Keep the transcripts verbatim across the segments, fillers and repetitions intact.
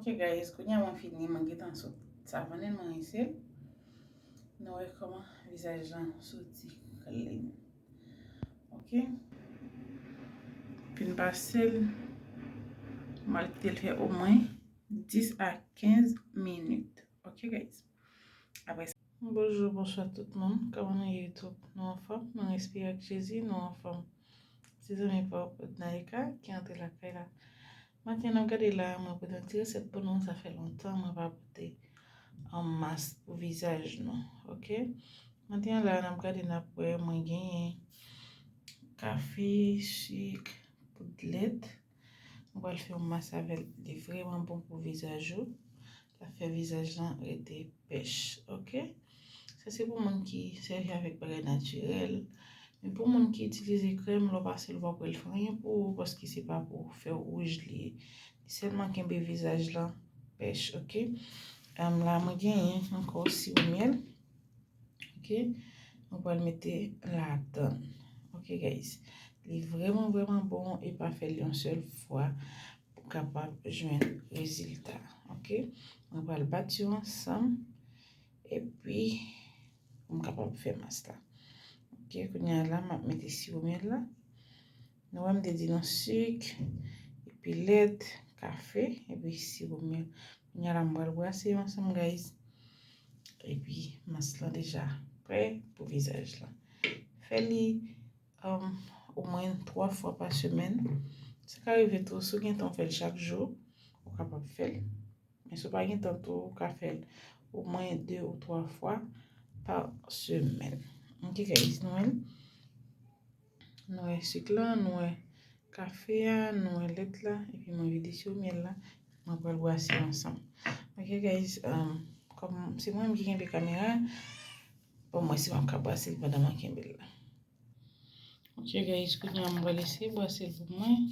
Ok guys, kounye a mwen fini, mwen gentan sot savon l, mwen rinse l. Nou wè kòman vizaj lan soti clean. Ok. Fin pase l, mwen kite l fè omwen dis a kenz minit. Ok guys. Apre sa, bonjou, bonswa tout moun. Kòman nou ye YouTube? Nou anfòm? Mwen espere ak Jezi nou anfòm. Se zanmi pa w Naika ki antre lakay la. Maten n ap gade la, mwen pote yon ti resèt pou nou. Sa fè lontan mwen pa pote yon mas pou vizaj nou. Ok. Maten an la, n ap gade, n ap wè, mwen genyen kafe, sik, poud lèt. Mwen pral fè yon mas avè l. Li vrèman bon pou vizaj ou. L ap fè vizaj lan rete pèch. Ok. Sa se pou moun ki sèvi avèk bagay natirèl. Men pou moun ki itilize krèm, lè w pase l, ou p ap wè l fè anyen pou ou, paske se pa pou fè w wouj li ye. Li sèlman kenbe vizaj lan pèch. Ok. Em, la mwen genyen ankò siwo myèl. Ok. Mwen pral mete ladan. Ok guys. Li vrèman vrèman bon, e pa fè l yon sèl fwa pou kapab jwenn rezilta. Ok. Mwen pral bat yo ansanm. Epi pou m kapab fè mas la. Ok, kounye a la, m ap mete siwo myèl la. Nou wè m te di nou sik, epi lèt, kafe, epi siwo myèl. Kounye a la, m pral brase yo ansanm, guys. Epi mas lan deja prè pou vizaj lan. Fè li, um, omwen twa fwa pa semèn. Sa ka rive tou, si w gen tan w fè l chak jou, ou kapab fè l. Men si w pa gen tan tou, ou ka fè l omwen de ou twa fwa pa semèn. Ok guys, nou wè l. Nou wè sik lan, nou wè kafe a, nou wè lèt la, epi mwen vide siwo myèl la, mwen pral brase yo ansanm. Ok guys, um, kòm se mwen menm ki kenbe kamera, bon, mwen si m ap ka brase l pandan mwen kenbe l la. Ok guys, kounye a m pral eseye brase l pou mwen.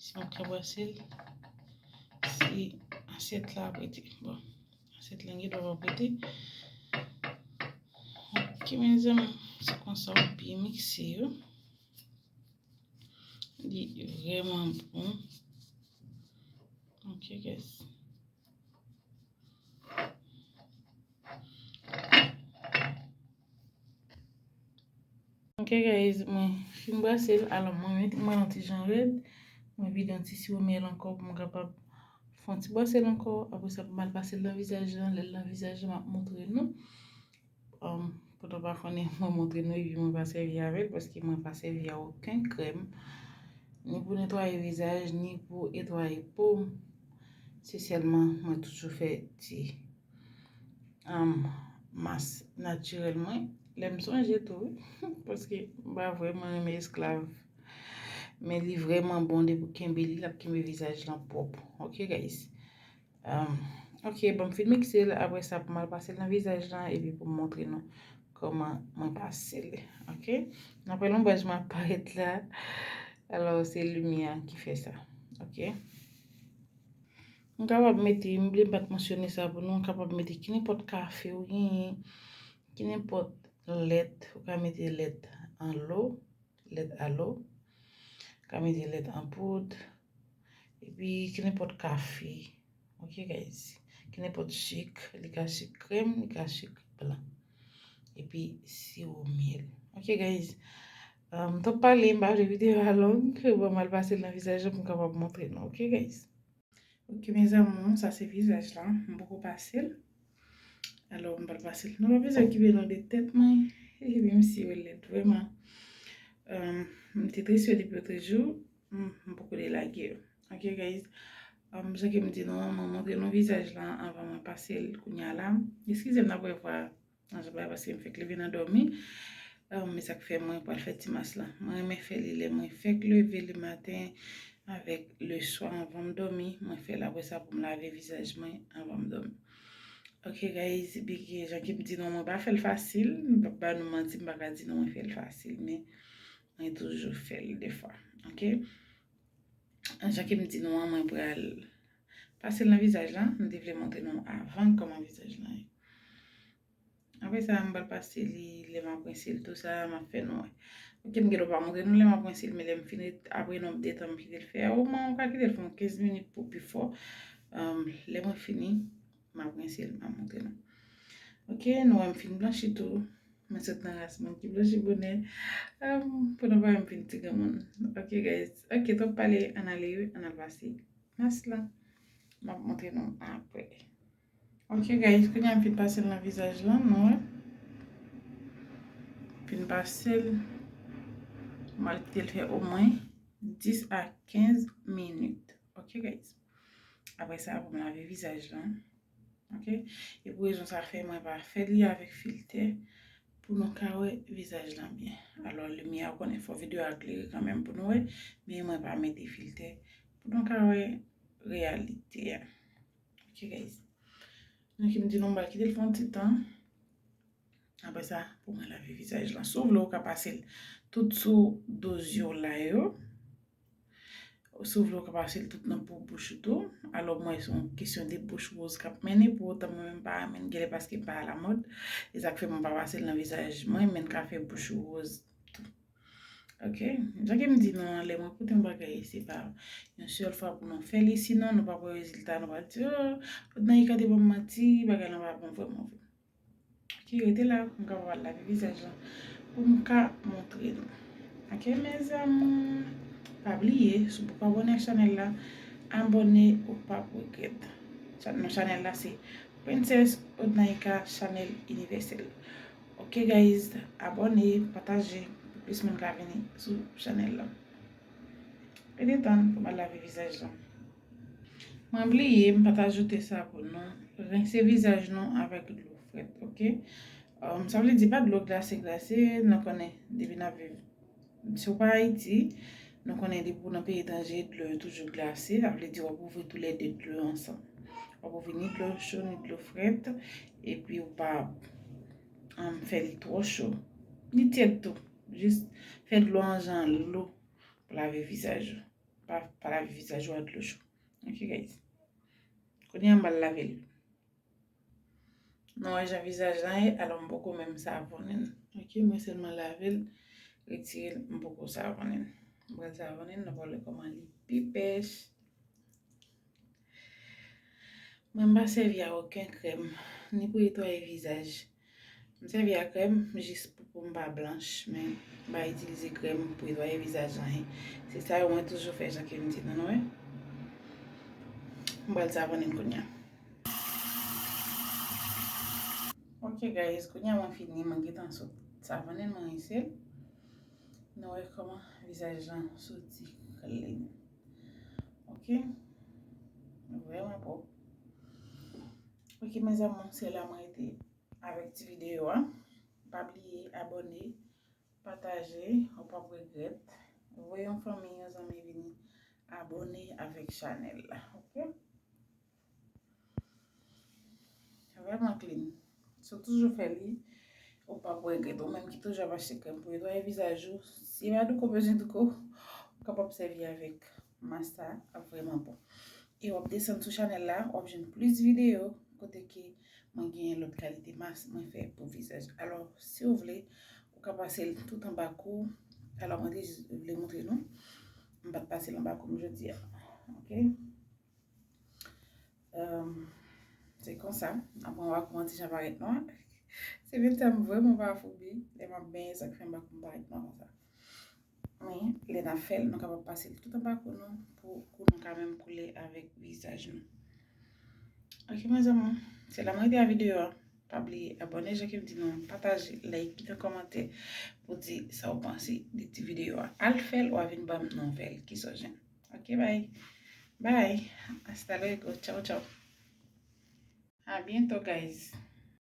Si m ap ka brase l, si asyèt la ap rete. Bon, asyèt lan gen dwa p ap rete. Ok, mezanmi, se konsa w byen mikse yo. Li vrèman bon. Ok, guys. Ok, guys, mwen fin brase l. Alò, mwen met, mwen yon ti jan rèd. Mwen vide yon ti siwo myèl ankò pou mwen kapab fè yon ti brase l ankò. Apre sa, pou m al pase l nan vizaj lan. Lè l nan vizaj lan, m ap montre nou. Um, pou nou pa konnen, mwen montre nou epi mwen pa sèvi avè l, paske mwen pa sèvi a okenn krèm, ni pou netwaye vizaj, ni pou netwaye po m. Se sèlman mwen toujou fè ti, um, mas natirèl mwen. Lè m sonje tou, wi, paske m pa vrèman renmen esklav. Men li vrèman bon depi w kenbe li, l ap kenbe vizaj lan pwòp. Ok, guys? Um, ok, bon, m fin mikse l, apre sa pou m al pase l nan vizaj lan, epi pou m montre nou kòman mwen pase l. Ok? N ap wè lonbraj mwen ap parèt la. Alò, se limyè a ki fè sa. Ok? Nou kapab mete, m bliye m pa t mansyone sa pou nou, nou kapab mete ki nenpòt kafe ou genyen, ki nenpòt lèt, ou ka mete lèt alo, lèt alo, ou ka mete lèt an poud, epi ki nenpòt kafe, ok guys, ki nenpòt sik, li ka sik krèm, li ka sik blan, epi siwo myèl. Ok guys, um, m twòp pale, m pa vle videyo a long, bon, m al pase l nan vizaj la pou m kapab montre nou, ok guys. Ok, mes amours, sa se vizaj la. M poko pase l. Alò, m pral pase l. Nou pa bezwen okipe non de tèt mwen. Epi m siwe l lèd, vrèman. Um, m te tresye depi otrejou. M, m poko delage yo. Ok, guys. Um, jan ke m di nou an, mwen montre nou vizaj la anvan mwen pase l kounye a la. Eskize m, n ap wè vwa nan jan bagay paske m fèk leve nan dòmi. Um, men sa k fè mwen pral fè ti mas la. Mwen renmen fè li lè mwen fèk leve le maten avèk le swa anvan m dòmi. Mwen fè l apre sa pou m lave vizaj mwen anvan m dòmi. Ok, guys, byen ke jan ke m di nou, mwen pa fè l fasil. M p ap ba nou manti, m pa ka di nou mwen fè l fasil, men mwen toujou fè l defwa. Ok? Jan ke m di nou an, mwen pral pase l nan vizaj la. M te vle montre nou avan kòman vizaj la ye. Apre sa, m pral pase li, lè m ap rense l, tou sa, m ap fè nou wè. Ok, m gen dwa pa montre nou lè m ap rense l, men lè m fin ret-, apre yon detan, m kite l fè. Omwen, ou ka kite l fè yon kenz minit pou pi fò. Um, lè mwen fini, m ap rense l, m ap montre nou. Ok, nou wè m fin blanchi tou. Mwen sot nan ras moun ki blanchi bonè. Um, pou nou pa wè m fin ti granmoun. Ok, guys. Ok, twòp pale, ann ale, ann al pase mas lan. M ap montre nou apre. Ok, guys, kounye a m fin pase l nan vizaj lan, nou wè. Fin pase l. M al kite l fè omwen dis a kenz minit. Ok, guys. Apre sa, pou m lave vizaj lan. Ok? E pou rezon sa fè mwen pa fè li avèk filtè pou nou ka wè vizaj lan byen. Alò, limyè a, ou konnen, fò videyo a klere kanmenm pou nou wè, men mwen pa mete filtè pou nou ka wè reyalite a. Ok, guys. Donk, m di nou, m pral kite l fè yon ti tan. Apre sa, pou mwen lave vizaj lan. Si w vle, ou ka pase l tout sou do zye w la yo. Si w vle, ou ka pase l tout nan po bouch ou tou. Alò, mwen, se yon kesyon de bouch woz k ap mennen, pou otan mwen menm pa renmen l, genlè paske m pa alamòd. E sa k fè mwen pa pase l nan vizaj mwen, men l ka fè bouch ou woz tou. Ok? Jan ke m di nou an, lè mwen pote yon bagay, se pa yon sèl fwa pou nou fè li, sinon nou p ap wè rezilta, nou pral di, oh, Odnaïka te ban m manti, bagay lan pa bon vrèman vre. Ok, rete la pou m kapab al lave vizaj lan, pou m ka montre nou. Ok, mes amours, pa bliye, si w poko abòne ak chanèl la, abòne, ou p ap regrèt. Cha-, non chanèl la se Princess Odnaïka Chanèl Inivèsèl. Ok, guys, abòne, pataje, pou plis moun ka vini sou chanèl la. Rete tann pou m al lave vizaj lan. Mwen bliye, m pa t ajoute savon non. Rense vizaj nou avèk dlo frèt, ok? Um, sa vle di pa dlo glase, glase, nou konnen depi n ap viv. Si w pa Ayiti, nou konnen depi w nan peyi etranje, dlo yo toujou glase. Sa vle di w ap ouvri toulède dlo yo ansanm. W ap ouvri ni dlo cho, ni dlo frèt, epi w pa, um, fè li twò cho. Ni tyèd tou. Jis fè dlo an jan lou pou lave vizaj ou. Pa, pa lave vizaj ou ak dlo cho. Ok, guys. Kounye a m pral lave l. Nou wè jan vizaj lan ye, alò m poko menm savonnen l. Ok, mwen sèlman lave l, retire l, m poko savonnen l. M pral savonnen l, nou pral wè kòman li pi pèch. Mwen m pa sèvi a okenn krèm, ni pou netwaye vizaj. M sèvi a krèm jis pou po m pa blanch, men m pa itilize krèm pou netwaye vizaj anyen. Se sa yo mwen toujou fè, jan ke m di nou, nou wè. M pral savonnen l kounye a. Ok, guys, kounye a mwen fini, mwen gentan sot savonnen l, mwen rense l. Nou wè kòman vizaj lan soti clean. Ok? Vrèman pwòp. Ok, mes amours, se la mwen rete avèk ti videyo a. Pa bliye abòne, pataje, ou p ap regrèt. Voye yon fanmi, yon zanmi vini abòne avèk chanèl la, ok? Vrèman clean. Si w toujou fè li, ou p ap regrèt. Ou menm ki toujou ap achte krèm pou netwaye vizaj ou, si pa douko bezwen douko, ou kapab sèvi avèk mas sa, ap vrèman bon. E w ap desann sou chanèl la, w ap jwenn plis videyo kote ke mwen genyen lòt kalite mas mwen fè pou vizaj. Alò, si w vle, ou ka pase l tout anba kou. Alò, mwen te jis vle montre nou. M pa t pase l anba kou m jodi a. Ok? Um, se konsa. Apre, w a koumanse jan parèt nou an. Se menm sa m vrèman pa foubi. Lè m ap benyen, sa k fè m pa konn parèt nou an konsa. Men, lè n ap fè l, nou kapab pase l tout anba kou nou pou kou nou ka menm koule avèk vizaj nou. Ok, mes amours, se la mwen rete a videyo a. Pa bliye abòne, jan ke m di nou, pataje, like, kite yon kòmantè pou di sa w panse de ti videyo a. Al fè l, w a vin ban m nouvèl. Kisa w jwenn? Ok, bye. Bye. Hasta luego. Tchao, tchao. A bientôt, guys.